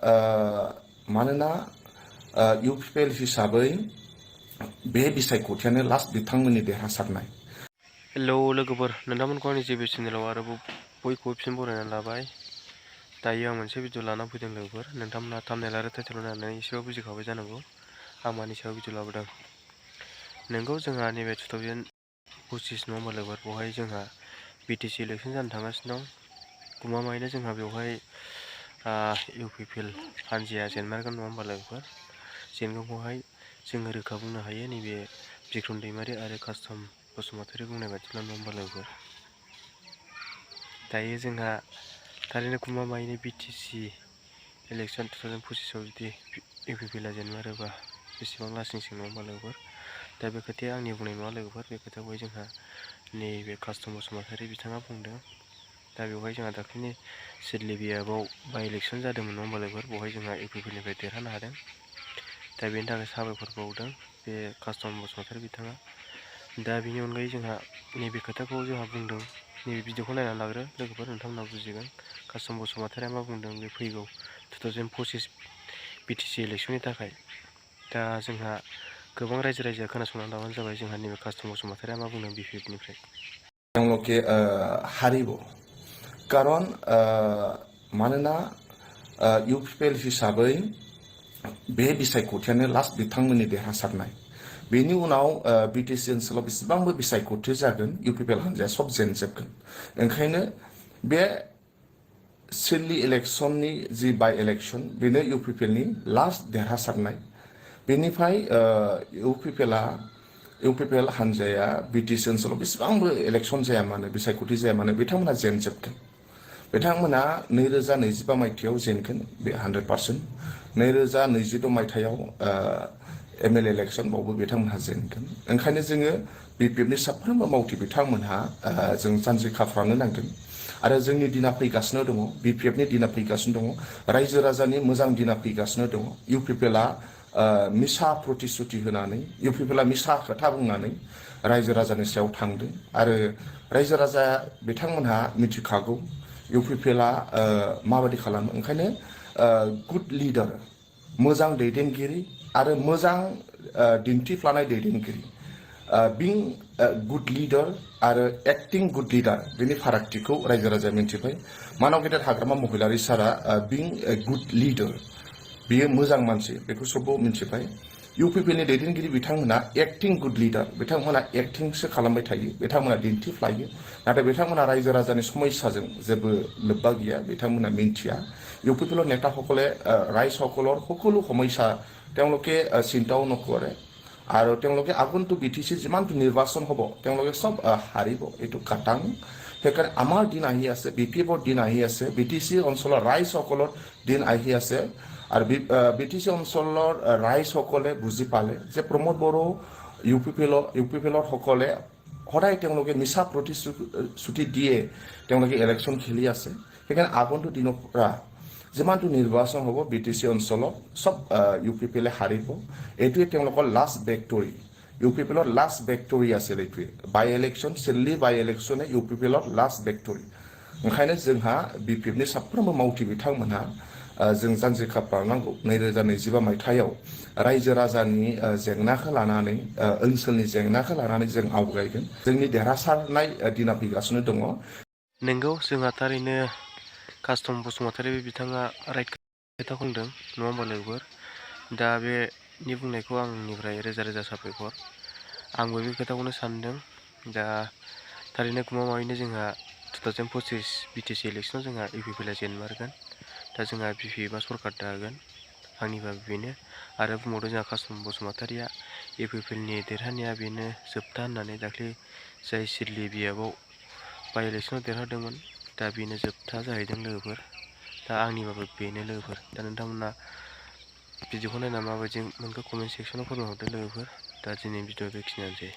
मानोना UPL हिसाबै बे बिसायख'थियानो लास्ट बिथांमोननि देरहासारनाय। हेलौ लोगोफोर, नोंथांमोनखौ आंनि जेबि चेनेलाव आरोबाव बयखौबो फिन बरायनानै लाबाय। दायो आं मोनसे भिडिअ लाना फैदों लोगोफोर। नोंथांमोना थाम्बनेल आरो टाइटेल नायनानै एसेबाबो बुजिखाबाय जानांगौ आं मानि सायाव भिडिअ लाबोदों। नोंगौ जोंहा नैबे 2025 नङा होमबा लोगोफोर, बेवहाय जोंहा BTC इलेक्सन जानो थांगासिनो दं। गमामायैनो जोंहा बेवहाय UPL हानजाया जेनमारगोन नङा होमबा लोगोफोर। जेनगोनखौहाय जोङो रोखा बुंनो हायो नैबे बिक्रम दैमारि आरो कास्टम बसुमतारी बुंनाय बायदिब्ला नङा होमबा लोगोफोर। दायो जोंहा थारैनो गमामायैनो BTC इलेक्सन 2025 आव जुदि UPL जेनमारोबा बेसेबां लासिंसिं नङा होमबा लोगोफोर। दा बे खोथाया आंनि बुंनाय नङा लोगोफोर, बे खोथाखौहाय जोंहा नैबे कास्टम बसुमतारी बिथाङा बुंदों। दा बेवहाय जोंहा दाख्लैनि सिडलिबियाव बाइ इलेक्सन जादोंमोन नङा होमबा लोगोफोर, बेवहाय जोंहा UPLनिफ्राय देरहानो हादों। दा बेनि थाखाय साबायखर बावदों बे कास्टम बसुमतारी बिथाङा। दा बेनि अनगायै जोंहा नैबे खोथाखौ जोंहा बुंदों, नैबे भिडिअखौ नायनानै लाग्रो लोगोफोर, नोंथांमोना बुजिगोन कास्टम बसुमतारीया मा बुंदों बे फैगौ 2025 BTC इलेक्सननि थाखाय। दा जोंहा गोबां रायजोआ खोनासंनानै लाबानो जाबाय जोंहा नैबे कास्टम बसुमतारीया मा बुंदों BPFनिफ्राय। তেওঁলোকে হাৰিব, কাৰণ मानोना UPL हिसाबै बे बिसायख'थियानो लास्ट बिथांमोननि देरहासारनाय। बेनि उनाव BTC ओनसोलाव बेसेबांबो बिसायख'थि जागोन UPL हानजाया सब जेनजोबगोन। ओंखायनो बे सिडली इलेक्सननि जि बाइ इलेक्सन बेनो UPLनि लास्ट देरहासारनाय। बेनिफ्राय UPL हानजाया BTC ओनसोलाव बेसेबांबो इलेक्सन जाया मानो, बिसायख'थि जाया मानो, बिथांमोना जेनजोबगोन। बिथांमोना 2025 मायथाइयाव जेनगोन बे 100%। 2026 मायथाइयाव MLA इलेक्सन बावबो बिथांमोनहा जेनगोन। ओंखायनो जोङो BPFनि साफ्रोमबो मावथि बिथांमोनहा जों जानजि खाफ्रानो नांगोन। आरो जोंनि दिना फैगासिनो दङ, BPFनि दिना फैगासिनो दङ, रायजो राजानि मोजां दिना फैगासिनो दङ। UPLआ मिसा प्रतिश्रुति होनानै, UPLआ मिसा खोथा बुंनानै रायजो राजानि सायाव थांदों। आरो रायजो राजा बिथांमोनहा मिथिखागौ UPLआ माबायदि खालामो। ओंखायनो गुड लिडार, मोजां दैदेनगिरि आरो मोजां दिन्थिफ्लानाय दैदेनगिरि, बिं गुड लिडार आरो एक्टिं गुड लिडार, बेनि फारागथिखौ रायजो राजाया मिन्थिबाय। मानाव गेदेर हाग्रामा महिलारि सारा बिं गुड लिडार, बियो मोजां मानसि, बेखौ सबबो मिन्थिबाय। UPLनि दैदेनगिरि बिथांमोना एक्टिं गुड लिडार, बिथांमोना एक्टिंसो खालामबाय थायो, बिथांमोना दिन्थिफ्लायो, नाथाय बिथांमोना रायजो राजानि समस्याजों जेबो लोब्बा गैया, बिथांमोना मिन्थिया। UPLৰ নেতাসকলে ৰাইজসকলৰ সকলো সমস্যা তেওঁলোকে চিন্তাও নকৰে। আৰু তেওঁলোকে আগন্তুক BTC যিমানটো নিৰ্বাচন হ'ব তেওঁলোকে সব হাৰিব, এইটো কাটাং। সেইকাৰণে আমাৰ দিন আহি আছে, BPFৰ দিন আহি আছে, BTC অঞ্চলৰ ৰাইজসকলৰ দিন আহি আছে। আৰু BTC অঞ্চলৰ ৰাইজসকলে বুজি পালে যে প্ৰমোদ বড়ো UPLৰ সকলে সদায় তেওঁলোকে মিছা প্ৰতিশ্ৰুতি দিয়ে তেওঁলোকে ইলেকশ্যন খেলি আছে। সেইকাৰণে আগন্তুক দিনৰ পৰা যিমানটো নিৰ্বাচন হ'ব BTC অঞ্চলত সব UPLে হাৰিব। এইটোৱে তেওঁলোকৰ লাষ্ট ভিক্টৰী, UPLৰ লাষ্ট ভিক্টৰী আছিল এইটোৱে। বাই ইলেকশ্যন, सिडली बाइ इलेक्शनआ UPLৰ लास्ट ভিক্টৰী। ओंखायनो जोंहा BPFनि साफ्रोमबो मावथि बिथांमोनहा जों जानजि खाफ्रानांगौ। 2025 मायथाइयाव रायजो राजानि जेंनाखौ लानानै, ओनसोलनि जेंनाखौ लानानै जों आवगायगोन। जोंनि देरहासारनाय दिना फैगासिनो दङ। नोंगौ जोंहा थारैनो कास्टम बसुमतारी बिथाङा राइट खोथाखौ बुंदों नङा होमबा लोगोफोर। दा बेनि बुंनायखौ आंनिफ्राय रोजा रोजा साबायखर। आंबो बे खोथाखौनो सानदों। दा थारैनो गमामायैनो जोंहा 2025 BTC इलेक्सनाव जोंहा UPLआ जेनमारगोन। दा जोंहा BPFआ सरकार दागोन, आंनिबा बेनो। आरो बुंबावदों जोंहा कास्टम बसुमतारीया UPLनि देरहानाया बेनो जोबथा होननानै, दाख्लै जाय सिडलिबियाव बाइ इलेक्सनाव देरहादोंमोन, दा बेनो जोबथा जाहैदों लोगोफोर। दा आंनिबाबो बेनो लोगोफोर। दा नोंथांमोना भिडिअखौ नायना माबायदि मोनखो कमेन्ट सेक्सनाव फोरमायहरदो लोगोफोर। दा दिनै भिडिअ बेखिनियानोसै।